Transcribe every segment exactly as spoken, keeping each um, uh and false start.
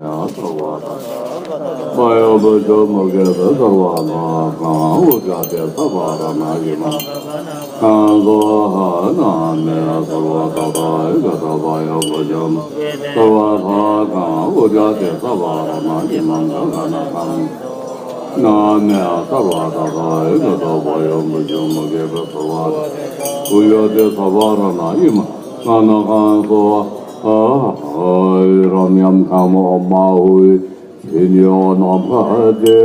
ཡང་ཚོར་བ་དང་། མ་ཡོང་བུ་ཆུ་མུ་གེ་བུ་ཚོར་བ་ན་གང་འུ་ཅག་སྟེ་ས་བ་ར་ན་ཡི་མ་གང་ཚོ་ཧ་ན་མེ་ཚོར་བ་ད་ད་ཡི་ག་ད་བ་ཡོང་བུ་ཆུ་མུ་ཚོར་བ་ཧ་གང་འུ་ཅག་སྟེ་ས་བ་ར་ན་ཡི་མ་གང་ག་ན་གང་ན་མེ་ཚོར་བ་ད་ད་ཡི་ག་ད་བ་ཡོང་བུ་ཆུ་མུ་གེ་བུ་ཚོར་བ་འུ་ཅག་སྟེ་ས་བ་ར་ན་ཡི་མ་གང་ན་གང་ཚོ། ཨ་ཧོ། རོ་མཉམ་ཁ་མོ་མ་ཧུའི་ཚེ་ཉོ་ནམ་ཁ་དེ་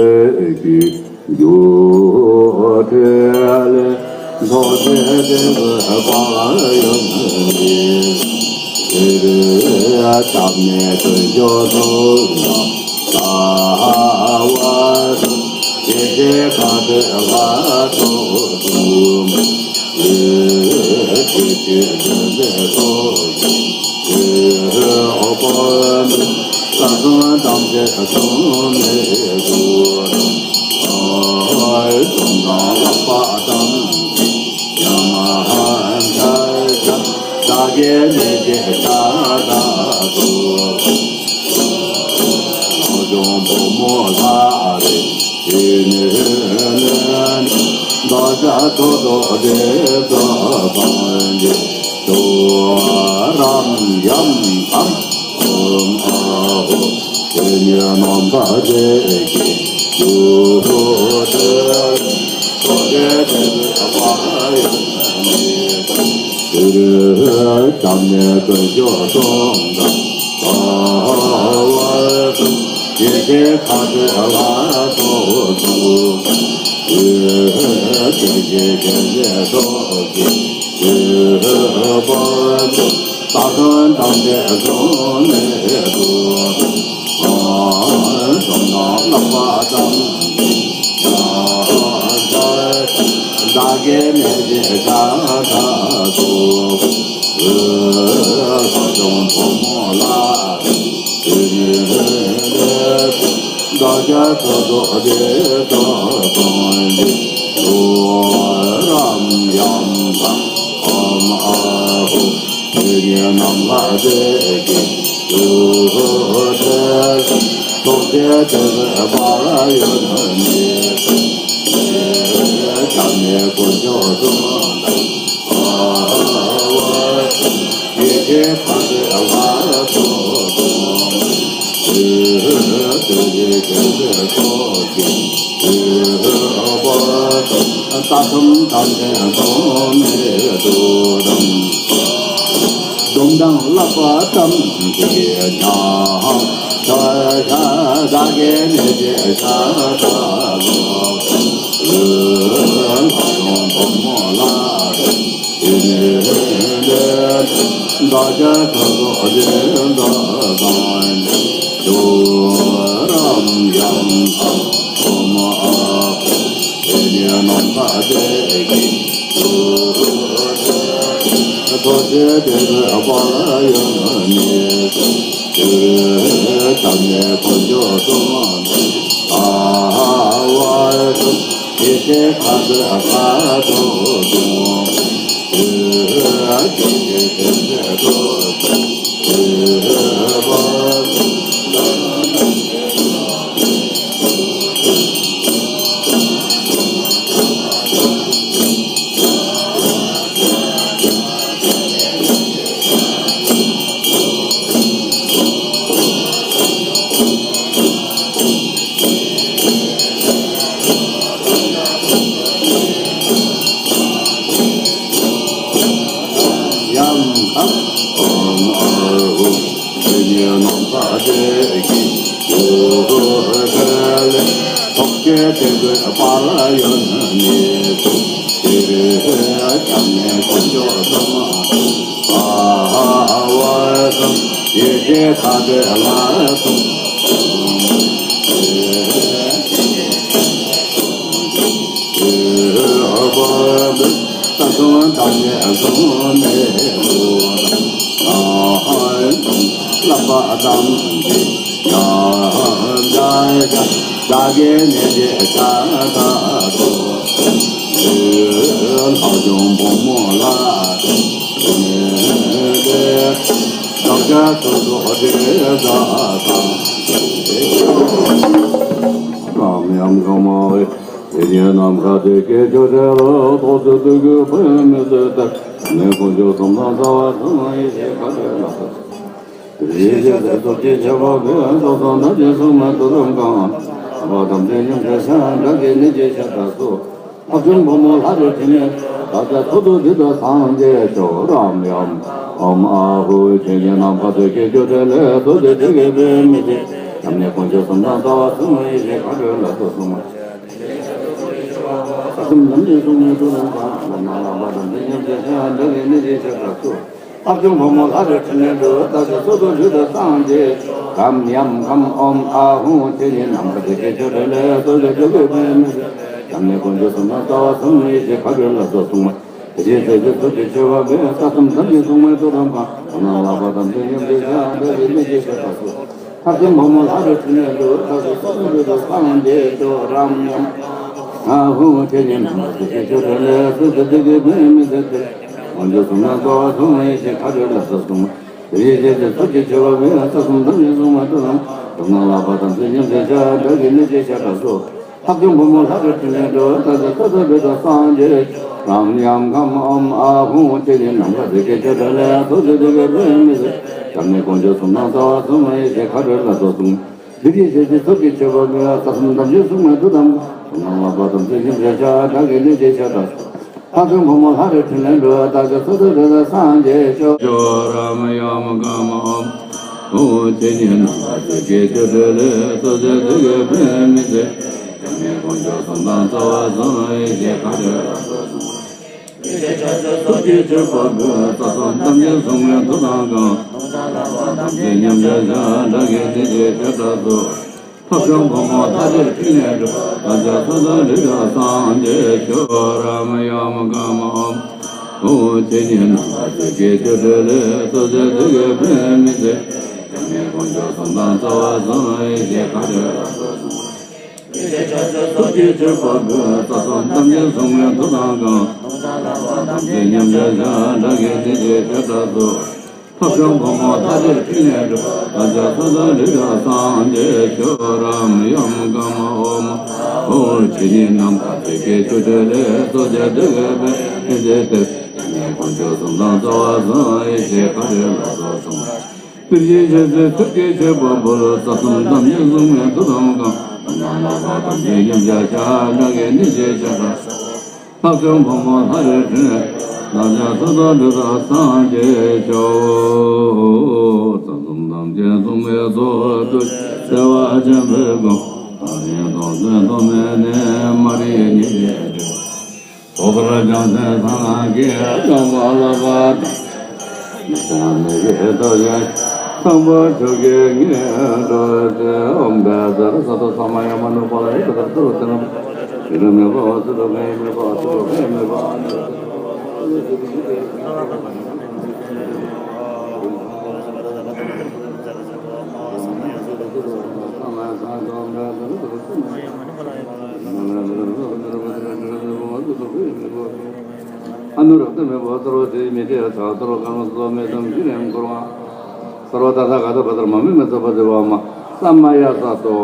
གི་རྒྱུ་ཁྲེ་ལེ་མཐོ་ཚེ་དེ་བུ་པ་ཡོན་ནི་དེ་རེ་ཨ་ཏམ་ནེ་དོན་ཇོ་དོ་ན་ད་བ་དོ་དེ་དེ་ཁ་དེ་བ་དོ་དུ། མ་ཝེ། དེ་ཉིད་ནམ་མཁའ་དེ་སྐད་ཅིག་དྲན་ལ་ཐོག་ཚད་དུས་ཀྱི་བུད་མེད་ཚེ་དེར། ནས་དཀོན་མཆོག་གསུམ་དང་རྩ་བ་གསུམ་ཡེ་ཤེས་མཁའ་སྤྲོད་ལ་སོགས། རིགས་ཤེས་ཚད་ཚོགས་ཀྱི་ཁྱད་པར་མེད་རྩ་གསུམ་ཐམས་ཅད་གཟུགས་མེད་དུ་ཐིམ་གང་། ལྷག་པ་ཐམས་ཅད་ཉམས་བྱེད་ཤ་འདྲ་གི་གནས་ཀྱི་ཤ་དྲག་སོགས། ལྷག་བཅོམ་ཕོ་མོ་ལྷ་རིགས་ཕྲིན་ལས་བདག་ཅག་ཚོགས་རྡུལ་དྲི་དང་སངས་རྒྱས་མཆོག་རམ་ཡམ། ཨོཾ་ཨཱཿཧཱུྃ་ཆོས་ཉིད་ནམ་མཁའ་དེ་སྐད་ཅིག་དྲན་ལ་ཐོག་ཚད་དུས་ཀྱི་བུད་མེད་ཚེ། ཡབ་ནས་དཀོན་མཆོག་གསུམ་དང་རྩ་བ་གསུམ་ཡེ་ཤེས་མཁའ་སྤྲོད་ལ་སོགས་གསུངས། ས་གསུམ་ཐམས་ཅད་གཟུགས་མེད་དུ་ཐིམ་གང་། ལྷག་པ་ཐམས་ཅད་ཉམས་བྱེད་ཤ་འདྲ་གི་གནས་ཀྱི་ཤ་དྲག་སོགས། ལྷག་བཅོམ་ཕོ་མོ་ལྷ་རིགས་ཕྲིན་ལས་འགྲོ་བདག་ཅག་ཚོགས་རྡུལ་དྲི་དང་སངས་རྒྱས་མཆོག་རམ་ཡམ་གམ། ཨོཾ་ཨཱཿཧཱུྃ་ཆོས་ཉིད་ནམ་མཁའ་དེ་སྐད་ཅིག་དྲན་ལ་ཐོག་ཚད་དུས་ཀྱི་བུད་མེད་ཚེ། ཡབ་ནས་དཀོན་མཆོག་གསུམ་དང་རྩ་བ་གསུམ་ཡེ་ཤེས་མཁའ་སྤྲོད་ལ་སོགས་གསུངས། དེ་བཞིན་ཚེ་ཚད་ཚོགས་ཀྱི་ཁྱད་པར་མེད་རྩ་གསུམ་ཐམས་ཅད་གཟུགས་མེད་དུ་ཐིམ་གང་། ལྷག་པ་ཐམས་ཅད་ཉམས་བྱེད་ཤ་འདྲ་གི་གནས་ཀྱི་ཤ་དྲག་སོགས། ལྷག་བཅོམ་ཕོ་མོ་ལྷ་རིགས་ཕྲིན་ལས་འགྲོ་བདག་ཅག་ཚོགས་རྡུལ་དྲི་དང་སངས་རྒྱས་མཆོག་རམ་ཡམ། ཨཱཿཧཱུྃ་ཆོས་ཉིད་ནམ་མཁའ་དེ་སྐད་ཅིག་དྲན་ལ་ཐོག་ཚད་དུས་ཀྱི་བུད་མེད་ཚེ་དེར། དཀོན་མཆོག་གསུམ་དང་རྩ་བ་གསུམ་ཡེ་ཤེས་མཁའ་སྤྲོད་ལ་སོགས་གསུངས། དེ་བཞིན་ཚེ་ཚད་ཚོགས་ཀྱི་ཁྱད་པར་མེད་རྩ་གསུམ་ཐམས་ཅད་གཟུགས་མེད་དུ་ཐིམ་གང་། ལྷག་པ་ཐམས་ཅད་ཉམས་བྱེད་ཤ་འདྲ་གི་གནས་ཀྱི་ཤ་དྲག་སོགས། ལྷག་བཅོམ་ཕོ་མོ་ལྷ་རིགས་ཕྲིན་ལས་འགྲོ་བདག་ཅག་ཚོགས་རྡུལ་དྲི་དང་སངས་རྒྱས་མཆོག་རམ་ཡམ་གམ། ཨོཾ་ཨཱཿཧཱུྃ་ཆོས་ཉིད་ནམ་མཁའ་དེ་སྐད་ཅིག་དྲན་ལ་ཐོག་ཚད་དུས་ཀྱི་བུད་མེད་ཚེ། ཡབ་ནས་དཀོན་མཆོག་གསུམ་དང་རྩ་བ་གསུམ་ཡེ་ཤེས་མཁའ་སྤྲོད་ལ་སོགས་གསུངས། དེ་བཞིན་ཚེ་ཚད་ཚོགས་ཀྱི་ཁྱད་པར་མེད་རྩ་གསུམ་ཐམས་ཅད་གཟུགས་མེད་དུ་ཐིམ་གང་། ལྷག་པ་ཐམས་ཅད་ཉམས་བྱེད་ཤ་འདྲ་གི་གནས་ཀྱི་ཤ་དྲག་སོགས། ལྷག་བཅོམ་ཕོ་མོ་ལྷ་རིགས་ཕྲིན་ལས་འགྲོ་བདག་ཅག་ཚོགས་རྡུལ་དྲི་དང་སངས་རྒྱས་མཆོག་མཆོག་རམ་ཡམ་གམ། ཨོཾ་ཨཱཿཧཱུྃ་ཆོས་ཉིད་ནམ་མཁའ་དེ་སྐད་ཅིག་དྲན་ལ་ཐོག་ཚད་དུས་ཀྱི་བུད་མེད་ཚེ། ཡབ་ནས་དཀོན་མཆོག་གསུམ་དང་རྩ་བ་གསུམ་ཡེ་ཤེས་མཁའ་སྤྲོད་ལ་སོགས་གསུངས། དེ་བཞིན་ཚེ་ཚད་ཚོགས་ཀྱི་ཁྱད་པར་མེད་རྩ་གསུམ་ཐམས་ཅད་གཟུགས་མེད་དུ་ཐིམ་གང་། ལྷག་པ་ཐམས་ཅད་ཉམས་བྱེད་ཤ་འདྲ་གི་གནས་ཀྱི་ཤ་དྲག་སོགས། ལྷག་བཅོམ་ཕོ་མོ་ལྷ་རིགས་ཕྲིན་ལས་འགྲོ་བདག་ཅག་ཚོགས་རྡུལ་དྲི་དང་སངས་རྒྱས་མཆོག་རམ་ཡམ་གམ། ཨོཾ་ཨཱཿཧཱུྃ་ཆོས་ཉིད་ནམ་མཁའ་དེ་སྐད་ཅིག་དྲན་ལ་ཐོག་ཚད་དུས་ཀྱི་བུད་མེད་ཚེ། ཡབ་ནས་དཀོན་མཆོག་གསུམ་དང་རྩ་བ་གསུམ་ཡེ་ཤེས་མཁའ་སྤྲོད་ལ་སོགས་གསུངས། དེ་བཞིན་ཚེ་ཚད་ཚོགས་ཀྱི་ཁྱད་པར་མེད་རྩ་གསུམ་ཐམས་ཅད་གཟུགས་མེད་དུ་ཐིམ་གང་། ལྷག་པ་ཐམས་ཅད་ཉམས་བྱེད་ཤ་འདྲ་གི་གནས་ཀྱི་ཤ་དྲག་སོགས། ལྷག་བཅོམ་ཕོ་མོ་ལྷ་རིགས་ཕྲིན་ལས་འགྲོ་བདག་ཅག་ཚོགས་རྡུལ་དྲི་དང་སངས་རྒྱས་མཆོག་རམ་ཡམ་གམ། ཨོཾ་ཨཱཿཧཱུྃ་ཆོས་ཉིད་ནམ་མཁའ་དེ་སྐད་ཅིག་དྲན་ལ་ཐོག་ཚད་དུས་ཀྱི་བུད་མེད་ཚེ། ཡབ་ནས་དཀོན་མཆོག་གསུམ་དང་རྩ་བ་གསུམ་ཡེ་ཤེས་མཁའ་སྤྲོད་ལ་སོགས་གསུངས། དེ་བཞིན་ཚེ་ཚད་ཚོགས་ཀྱི་ཁྱད་པར་མེད་རྩ་གསུམ་ཐམས་ཅད་གཟུགས་མེད་དུ་ཐིམ་གང་། ལྷག་པ་ཐམས་ཅད་ཉམས་བྱེད་ཤ་འདྲ་གི་གནས་ཀྱི་ཤ་དྲག་སོགས། ལྷག་བཅོམ་ཕོ་མོ་ལྷ་རིགས་ཕྲིན་ལས་བདག་ཅག་ཚོགས་རྡུལ་དྲི་དང་སངས་རྒྱས་མཆོག་རྩ་གསུམ་ཐམས་ཅད་གཟུགས་མེད་དུ་ཐིམ་གང་། བརྩེ་བ་ཆེན་པོའི་སྒོ་ནས་མཐོང་ཚུལ་མཐོང་མེད་ནས་མ་རིག་གཉིད་ལས་སྒྲོལ། ཐོག་མཐར་བྱང་སེམས་གསང་སྔགས་ཀྱི་སྒོ་ལ་བར། མི་ཟད་མི་ཤིགས་རྡོ་རྗེ་འཆང་ཆེན་པོ་མཆོག་གི་ངེས་འགྲོ་སྟེ། ཨོཾ་བཛྲ་སཏྭ་ས་ཏྭ་ས་མ་ཡ་མ་ནུ་པཱ་ལ་ཡེ་ཏ་ཏ་ཏུ་རུ་ཏེ་ན། ཡེ་ཏ་མེ་བྷ་ཝ་ཏུ་རུ་ཁ་ཡེ་མེ་བྷ་ཝ་ཏུ་རུ་ཁ་ཡེ་མེ་བྷ་ཝ། ཨ་ནུ་རཀྟ་མེ་བྷ་ཝ་ཏུ་རུ་ཏེ་མི་ཏེ་ཡ་ཚ་ཏུ་རུ་ཀ་ནུ་སོ་མེ་ཏམ་ཤི་ནེམ་ཀུར་མ། སརྦ་ཏ་ཐཱ་ག་ཏ་བྷ་དྲ་མ་མི་མེ་ཙ་བྷ་དྲ་བ་མ། ས་མ་ཡ་ས་ཏོ།